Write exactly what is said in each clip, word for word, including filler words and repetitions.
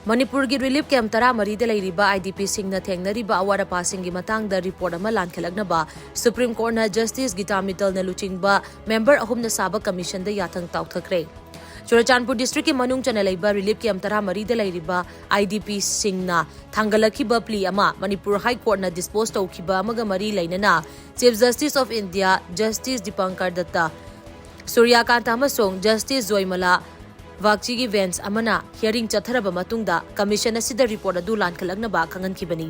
ꯃꯅꯤꯄꯨꯔꯒꯤ relief camp ꯇꯔꯥꯃꯔꯤꯗ ꯂꯩꯔꯤꯕ IDPꯁꯤꯡꯅ ꯊꯦꯡꯅꯔꯤꯕ ꯑꯋꯥꯠ ꯑꯄꯥꯁꯤꯡꯒꯤ ꯃꯇꯥꯡꯗ ꯔꯤꯄꯣꯔꯠ ꯑꯃ ꯂꯥꯟꯈꯠꯂꯛꯅꯕ ꯁꯨꯄ꯭ꯔꯤꯝ ꯀꯣꯔꯠꯅ ꯖꯁꯇꯤꯁ ꯒꯤꯇꯥ ꯃꯤꯇꯜꯅ ꯂꯨꯆꯤꯡꯕ ꯃꯦꯝꯕꯔ ꯑꯍꯨꯝꯅ ꯁꯥꯕ ꯀꯃꯤꯁꯟꯗ ꯌꯥꯊꯪ ꯇꯥꯎꯊꯈ꯭ꯔꯦ꯫ ꯆꯨꯔꯆꯥꯟꯄꯨꯔ ꯗꯤꯁꯇ꯭ꯔꯤꯛꯀꯤ ꯃꯅꯨꯡ ꯆꯟꯅ ꯂꯩꯕ ꯔꯤꯂꯤꯐ ꯀꯦꯝꯞ ꯇꯔꯥꯃꯔꯤꯗ ꯂꯩꯔꯤꯕ IDPꯁꯤꯡꯅ ꯊꯥꯡꯒꯠꯂꯛꯈꯤꯕ ꯄ꯭ꯂꯤ ꯑꯃ ꯃꯅꯤꯄꯨꯔ ꯍꯥꯏ ꯀꯣꯔꯠꯅ ꯗꯤꯁꯄꯣꯖ ꯇꯧꯈꯤꯕ ꯑꯃꯒ ꯃꯔꯤ ꯂꯩꯅꯅ Chief Justice of India Justice Dipankar Datta, ꯁꯨꯔ꯭ꯌꯀꯥꯟꯇ ꯑꯃꯁꯨꯡ ꯖꯁꯇꯤꯁ ꯖꯣꯏꯃꯂꯥ ꯕꯥꯒꯆꯤꯒꯤ ꯕꯦꯟꯆ ꯑꯃꯅ ꯍꯤꯌꯔꯤꯡ ꯆꯠꯊꯔꯕ ꯃꯇꯨꯡꯗ ꯀꯃꯤꯁꯟ ꯑꯁꯤꯗ ꯔꯤꯄꯣꯔꯠ ꯑꯗꯨ ꯂꯥꯟꯈꯠꯂꯛꯅꯕ ꯈꯪꯍꯟꯈꯤꯕꯅꯤ꯫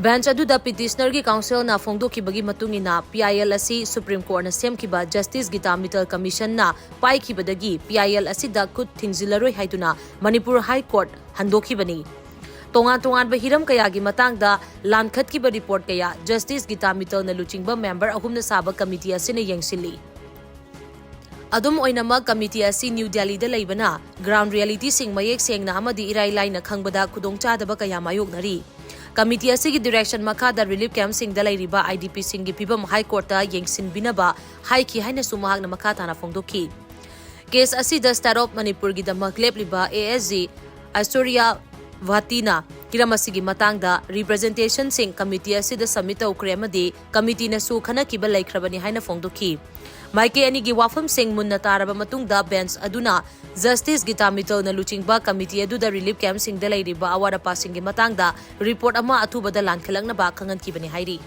ꯕꯦꯟꯆ ꯑꯗꯨꯗ ꯄꯤꯇꯤꯁꯅꯔꯒꯤ ꯀꯥꯎꯟꯁꯤꯜꯅ ꯐꯣꯡꯗꯣꯛꯈꯤꯕꯒꯤ ꯃꯇꯨꯡ ꯏꯟꯅ, PIL ꯑꯁꯤ ꯁꯨꯄ꯭ꯔꯤꯝ ꯀꯣꯔꯠꯅ ꯁꯦꯝꯈꯤꯕ ꯖꯁꯇꯤꯁ ꯒꯤꯇꯥ ꯃꯤꯇꯜ ꯀꯃꯤꯁꯟꯅ ꯄꯥꯏꯈꯤꯕꯗꯒꯤ PIL ꯑꯁꯤꯗ ꯈꯨꯠ ꯊꯤꯡꯖꯤꯜꯂꯔꯣꯏ ꯍꯥꯏꯗꯨꯅ ꯃꯅꯤꯄꯨꯔ ꯍꯥꯏ ꯀꯣꯔꯠ ꯍꯟꯗꯣꯛꯈꯤꯕꯅꯤ꯫ ꯇꯣꯉꯥꯟ ꯇꯣꯉꯥꯟꯕ ꯍꯤꯔꯝ ꯀꯌꯥꯒꯤ ꯃꯇꯥꯡꯗ ꯂꯥꯟꯈꯠꯈꯤꯕ ꯔꯤꯄꯣꯔꯠ ꯀꯌꯥ ꯖꯁꯇꯤꯁ ꯒꯤꯇꯥ ꯃꯤꯇꯜꯅ ꯂꯨꯆꯤꯡꯕ ꯃꯦꯝꯕꯔ ꯑꯍꯨꯝꯅ ꯁꯥꯕ ꯀꯃꯤꯇꯤ ꯑꯁꯤꯅ ꯌꯦꯡꯁꯤꯜꯂꯤ꯫ ꯑꯗꯨꯝ ꯑꯣꯏꯅꯃꯛ, ꯀꯃꯤꯇꯤ ꯑꯁꯤ ꯅ꯭ꯌꯨ ꯗꯦꯜꯂꯤꯗ ꯂꯩꯕꯅ ꯒ꯭ꯔꯥꯎꯟ ꯔꯤꯌꯦꯂꯤꯇꯤꯁꯤꯡ ꯃꯌꯦꯛ ꯁꯦꯡꯅ ꯑꯃꯗꯤ ꯏꯔꯥꯏ ꯂꯥꯏꯅ ꯈꯪꯕꯗ ꯈꯨꯗꯣꯡꯆꯥꯗꯕ ꯀꯌꯥ ꯃꯥꯌꯣꯛꯅꯔꯤ꯫ ꯀꯃꯤꯇꯤ ꯑꯁꯤꯒꯤ ꯗꯤꯔꯦꯛꯁꯟ ꯃꯈꯥꯗ ꯔꯤꯂꯤꯐ ꯀꯦꯝꯞꯁꯤꯡꯗ ꯂꯩꯔꯤꯕ IDPꯁꯤꯡꯒꯤ ꯐꯤꯚꯝ ꯍꯥꯏ ꯀꯣꯔꯠꯇ ꯌꯦꯡꯁꯤꯟꯕꯤꯅꯕ ꯍꯥꯏꯈꯤ ꯍꯥꯏꯅꯁꯨ ꯃꯍꯥꯛꯅ ꯃꯈꯥ ꯇꯥꯅ ꯐꯣꯡꯗꯣꯛꯈꯤ꯫ ꯀꯦꯁ ꯑꯁꯤꯗ State of ꯃꯅꯤꯄꯨꯔꯒꯤꯗꯃꯛ ꯂꯦꯞꯂꯤꯕ ASG ꯑꯥꯏꯁꯣꯔꯤꯌꯥ ꯚꯥꯇꯤꯅ ꯍꯤꯔꯝ ꯑꯁꯤꯒꯤ ꯃꯇꯥꯡꯗ ꯔꯤꯄ꯭ꯔꯖꯦꯟꯇꯦꯁꯟꯁꯤꯡ ꯀꯃꯤꯇꯤ ꯑꯁꯤꯗ ꯁꯕꯃꯤꯠ ꯇꯧꯈ꯭ꯔꯦ ꯑꯃꯗꯤ ꯀꯃꯤꯇꯤꯅꯁꯨ ꯈꯟꯅꯈꯤꯕ ꯂꯩꯈ꯭ꯔꯕꯅꯤ ꯍꯥꯏꯅ ꯐꯣꯡꯗꯣꯛꯈꯤ꯫ ꯃꯥꯏꯀꯩ ꯑꯅꯤꯒꯤ ꯋꯥꯐꯝꯁꯤꯡ ꯃꯨꯟꯅ ꯇꯥꯔꯕ ꯃꯇꯨꯡꯗ ꯕꯦꯟꯆ ꯑꯗꯨꯅ ꯖꯁꯇꯤꯁ ꯒꯤꯇꯥ ꯃꯤꯇꯜꯅ ꯂꯨꯆꯤꯡꯕ ꯀꯃꯤꯇꯤ ꯑꯗꯨꯗ ꯔꯤꯂꯤꯐ ꯀꯦꯝꯞꯁꯤꯡꯗ ꯂꯩꯔꯤꯕ ꯑꯋꯥꯠ ꯑꯄꯥꯁꯤꯡꯒꯤ ꯃꯇꯥꯡꯗ ꯔꯤꯄꯣꯔꯠ ꯑꯃ ꯑꯊꯨꯕꯗ ꯂꯥꯟꯈꯠꯂꯛꯅꯕ ꯈꯪꯍꯟꯈꯤꯕꯅꯤ ꯍꯥꯏꯔꯤ꯫